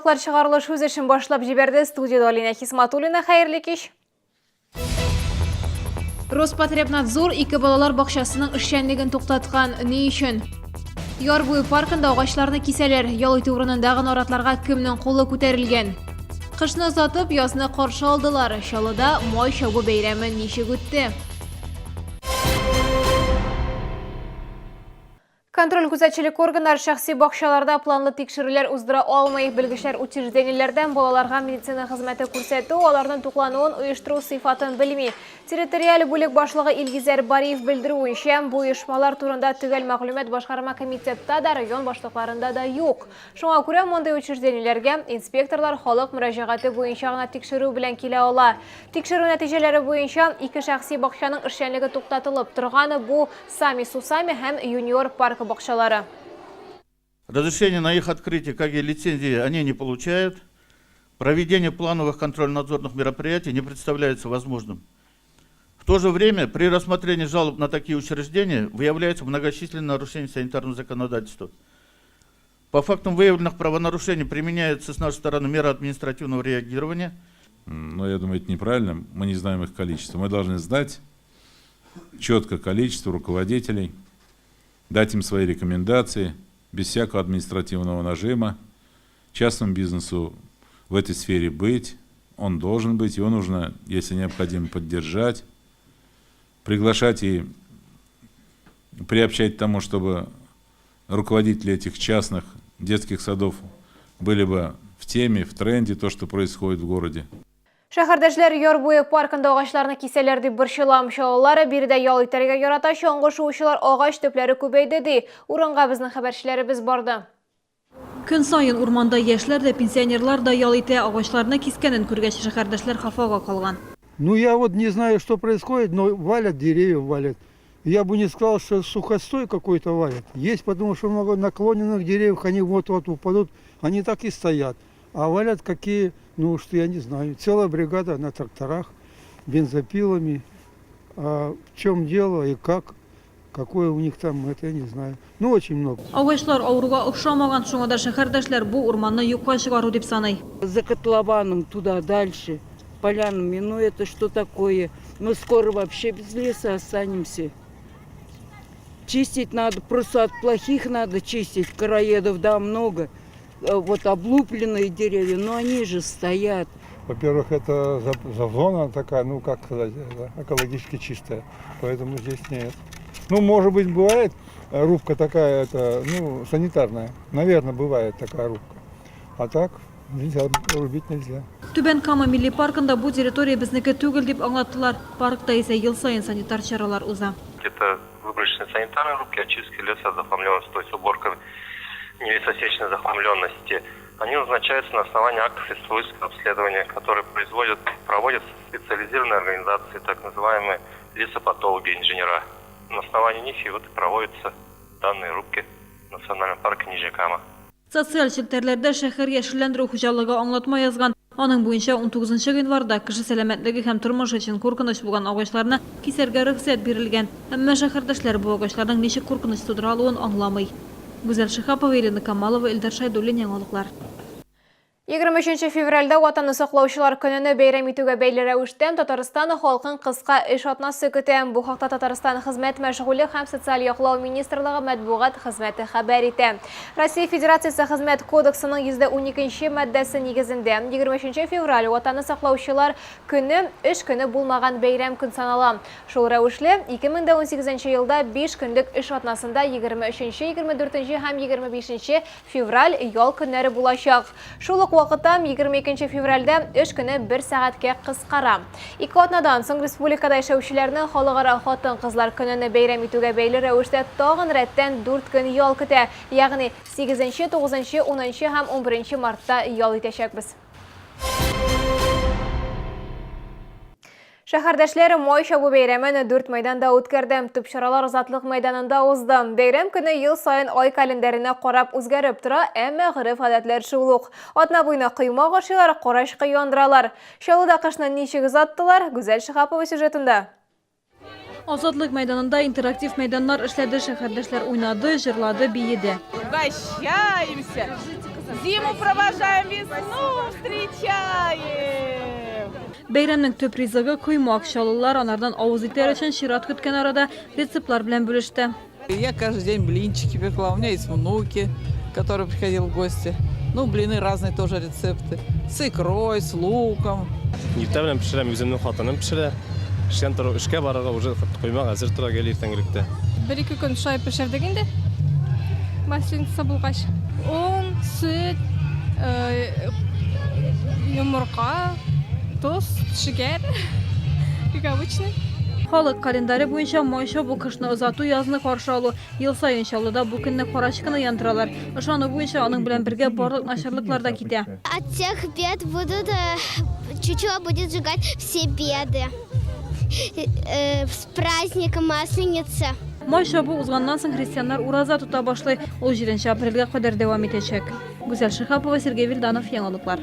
Яңалыклар чыгарылыш үз эшен башлап җибәрде. Студиядә Алинә Хисматуллина. Хәерле кич. Роспотребнадзор ике балалар бакчасының эшчәнлеген туктаткан. Ни өчен? Яр буе паркында агачларны кисәләр. Ял итү урынындагы наратларга кемнең кулы күтәрелгән? Кышны озатып, язны каршы алдылар. Чаллыда май чабу бәйрәме ничек үтте? Контроль-күзәтчелек органнары шәхси бакчаларда планлы тикшерүләр уздыра алмый. Белгечләр учреждениеләрдән балаларга медицина хезмәте күрсәтү, аларның туклануын оештыру сыйфатын белми. Территориаль бүлек башлыгы Илгизәр Бариев белдерүенчә, бу оешмалар турында төгәл мәгълүмат башкарма комитетта да, район башлыкларында да юк. Шуңа күрә мондый учреждениеләргә инспекторлар халык мөрәҗәгате буенча гына тикшерү белән килә ала. Тикшерү нәтиҗәләре буенча, ике шәхси бакчаның эшчәнлеге туктатылып торган, бу Сами Сусами һәм Юниор паркы бакчалары. Разрешение на их открытие, как и лицензии, они не получают. Проведение плановых контрольно-надзорных мероприятий не представляется возможным. В то же время при рассмотрении жалоб на такие учреждения выявляются многочисленные нарушения санитарного законодательства. По фактам выявленных правонарушений применяются с нашей стороны меры административного реагирования. Но я думаю, это неправильно. Мы не знаем их количество. Мы должны знать четко количество руководителей, дать им свои рекомендации, без всякого административного нажима. Частному бизнесу в этой сфере быть, он должен быть, его нужно, если необходимо, поддержать, приглашать и приобщать к тому, чтобы руководители этих частных детских садов были бы в теме, в тренде, то, что происходит в городе. Шәһәрдәшләр яр буе паркында агачларны кисәләр дип борчылам. Чаллылар биредә ял итәргә ярата, чаңгы шуучылар агач төпләре күбәйде ди. Урынга безнең хәбәрчеләребез барды. Көн саен урманда яшьләр дә, пенсионерлар да ял итә. Агачларны кискәнен күргәч, шәһәрдәшләр хафага калган. Ну я вот не знаю, что происходит, но валят деревья, валят. Я бы не сказал, что сухостой какой-то валят. Есть, потому что много наклоненных деревьев, они вот-вот упадут, они так и стоят. А валят какие, ну что я не знаю. Целая бригада на тракторах, бензопилами. А в чем дело и как, какое у них там, это я не знаю. Ну, очень много. Агачлар авыруга охшамаган, шуңа да шәһәрдәшләр бу урманны юкка чыгару дип саный. За котлованом туда дальше, полянами, ну это что такое? Мы скоро вообще без леса останемся. Чистить надо, просто от плохих надо чистить, короедов, да, много. Вот облупленные деревья, но они же стоят. Во-первых, это зона такая, ну как сказать, экологически чистая, поэтому здесь нет. Ну, может быть, бывает рубка такая, это, ну, санитарная. Наверное, бывает такая рубка. А так нельзя, рубить нельзя. Түбән Кама милли паркында бу территория безнеке түгел дип аңлаттылар. Паркта исә ел саен санитар чаралар уза. Это выборочные санитарные рубки, очистки леса от захламленности, то есть уборка нелесосечной захламленности. Они назначаются на основании актов лесоводческого обследования, которые проводят специализированные организации, так называемые лесопатологи, инженера. На основании них и вот и проводятся данные рубки в национальном парке Нижняя Кама. Социаль челтәрләрдә шәһәр яшелләндерү хуҗалыгы аңлатма язган. Аның буенча 19 гыйнварда кеше сәламәтлеге һәм тормышы өчен куркыныч булган агачларны кисәргә рөхсәт бирелгән. Әмма шәһәрдәшләр бу агачларның ничек куркыныч тудыра алуын аңламый. Гүзәл Шиһапова, Елена Камалова, Илдар Шәйдуллин, Яңалыклар. 23 февральдә Ватанны саклаучылар көнене бәйрәм итүгә бәйле рәвештә Татарстан халкын кыска эш атнасы көтә. Бу хакта Татарстан Хезмәт мәшгульлек һәм социаль яклау министрлыгы матбугат хезмәте хәбәр итә. Россия Федерациясе Хезмәт кодексының 112 нче маддәсе нигезендә 23 февраль Ватанны саклаучылар көне эш көне булмаган бәйрәм көн санала. Шул рәвешле, 2018 нче елда биш көнлек эш атнасында 23 нче, 24 нче һәм 25 нче Февраль ял көннәре булачак. Шул ук вакытта 22 нче февральдә эш көне бер сәгатькә кыскара. Ике атнадан соң республикада яшәүчеләрне Халыкара хатын-кызлар көнен бәйрәм итүгә бәйле рәвештә тагын рәттән дүрт көн ял көтә, ягъни сигезенче, тугызынчы, унынчы һәм унберенче мартта ял итәчәкбез. Шәһәрдәшләр Май чабу бәйрәмен дүрт мәйданда үткәрде. Төп чаралар Азатлык мәйданында узды. Бәйрәм көне ел саен ай календаренә карап үзгәреп тора, әмма гореф-гадәтләр шул ук. Атна буена коймак ашыйлар, карачкы яндыралар. Чаллыда кышны ничек озаттылар? Гүзәл Шиһапова сюжетында. Азатлык мәйданында интерактив мәйданнар эшләде, шәһәрдәшләр уйнады, җырлады, биеде. Угощаемся! Зиму провожаем, весну встречаем! Бәйрәмнең төп ризыгы коймак. Чаллылар анардан авыз итәр өчен чират көткән арада рецептлар белән бүлеште. Я каждый день блинчики пекла. У меня есть внуки, которые приходили в гости. Ну, блины разные тоже рецепты. С икрой, с луком. Иртә белән пешерәм, үземнең хатыным пешерә. Эштән торып, эшкә барырга уже коймак әзер тора гел иртәнгелектә. Бер-ике көн шулай пешердек инде. Масленица булгач. Он, сөт, э, йомырка, тоз, шикәр, как обычно. Халык календаре буенча май чабу, кышны озату, язны каршы алу. Ел саен Чаллыда бу көнне карачкыны яндыралар. Ышану буенча аның белән бергә барлык начарлыклар да китә. От всех бед будут, э, чучело будет сжигать все беды. Э, с праздником Масленица! Май чабу узганнан соң христианнар ураза тота башлый. Ул 7 апрельгә кадәр дәвам итәчәк. Гүзәл Шиһапова, Сергей Вильданов, Яңалыклар.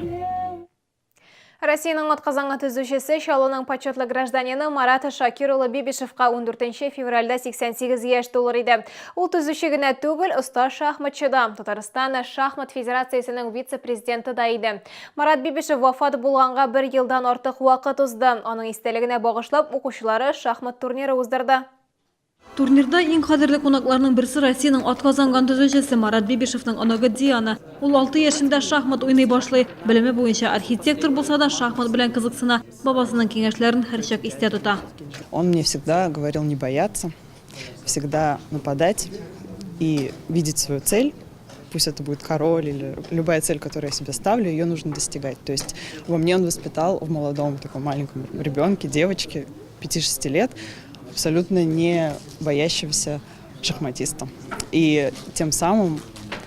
Россиянең атказанган төзүчесе, Чаллының почетлы гражданины Марат Шакир улы Бибишевка 14 февральдә 88 яшь тулыр иде. Ул төзүче генә түгел, оста шахматчы да, Татарстан шахмат федерациясенең вице-президенты да иде. Марат Бибишев вафат булганга бер елдан артык вакыт узды. Аның истәлегенә багышлап, укучылары шахмат турниры уздырды. Турнирда иң кадерле кунакларның берсе Россиянең атказанган төзүчесе Марат Бибишевның оныгы Диана. Ул 6 яшендә шахмат уйный башлый. Белеме буенча архитектор булса да, шахмат белән кызыксына. Бабасының киңәшләрен һәрчак истә тота. Он мне всегда говорил не бояться, всегда нападать и видеть свою цель. Пусть это будет король или любая цель, которую я себе ставлю, ее нужно достигать. То есть во мне он воспитал в молодом таком маленьком ребенке, девочке 5-6 лет, абсолютно не боящегося шахматиста. И тем самым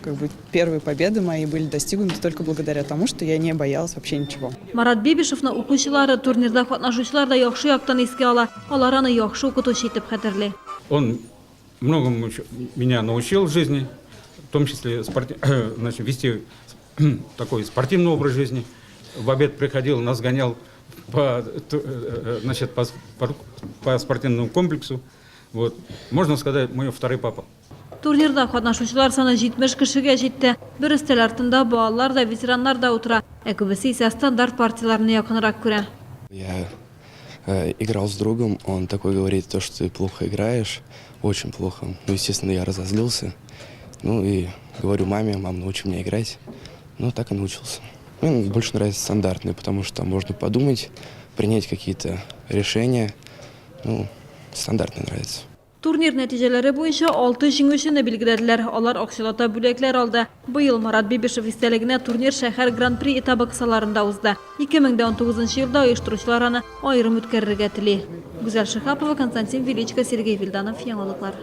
как бы первые победы мои были достигнуты только благодаря тому, что я не боялась вообще ничего. Марат Бибишевны укучылары, турнирда катнашучылар да яхшы яктан искә ала. Алар аны яхшы укытучы итеп хәтерли. Он многому меня научил в жизни, в том числе спорти... значит, вести такой спортивный образ жизни. В обед приходил, нас гонял по, э, значит, по, по спортивному комплексу. Вот. Можно сказать, мой второй папа. Турнирда катнашучылар саны 70 кешегә җитте. Бер өстәл артында балалар да, ветераннар да утыра. Ә күбесе исә стандарт партияләрне якынрак күрә. Я играл с другом, он такой говорит, то, что ты плохо играешь, очень плохо. Ну, естественно, я разозлился. Ну и говорю маме: мам, научи меня играть. Ну, так и научился. Мне больше нравится стандартные, потому что можно подумать, принять какие-то решения. Ну, стандартные нравится. Турнир нәтиҗәләре буенча алты җиңүчене билгеләделәр. Алар акчалата бүләкләр алды. Быел Марат Бибишев истәлегенә турнир шәһәр Гран-при этабы кысаларында узды. 2019 елда оештыручылар аны аерым үткәрергә тели. Гүзәл Шиһапова, Константин Величко, Сергей Вильданов, Яңалыклар.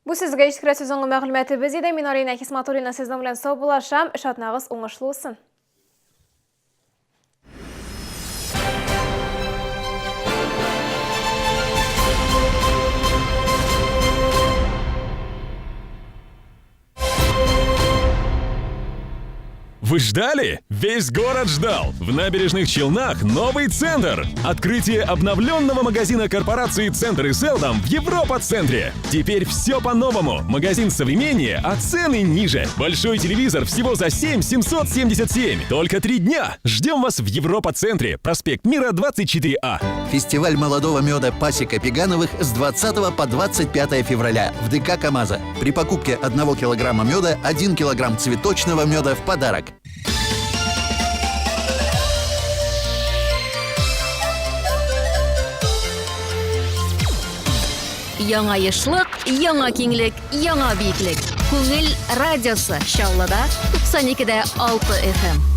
Бу сезгә җиткерәсе соңгы мәгълүматыбыз иде. Мин Алина Хисматуллина сезнең белән саубуллашам. Эш атнагыз уңышлы булсын. Вы ждали? Весь город ждал! В набережных Челнах новый центр! Открытие обновленного магазина корпорации «Центр» и «Селдом» в Европа-центре! Теперь все по-новому! Магазин современнее, а цены ниже! Большой телевизор всего за 7 777! Только три дня! Ждем вас в Европа-центре! Проспект Мира, 24А. Фестиваль молодого меда «Пасека Пегановых» с 20 по 25 февраля в ДК «КамАЗа». При покупке 1 килограмма меда 1 килограмм цветочного меда в подарок. Яңа ешлык, яңа киңлек, яңа биеклек. Күңел радиосы Чаллыда 92 дә 6 FM.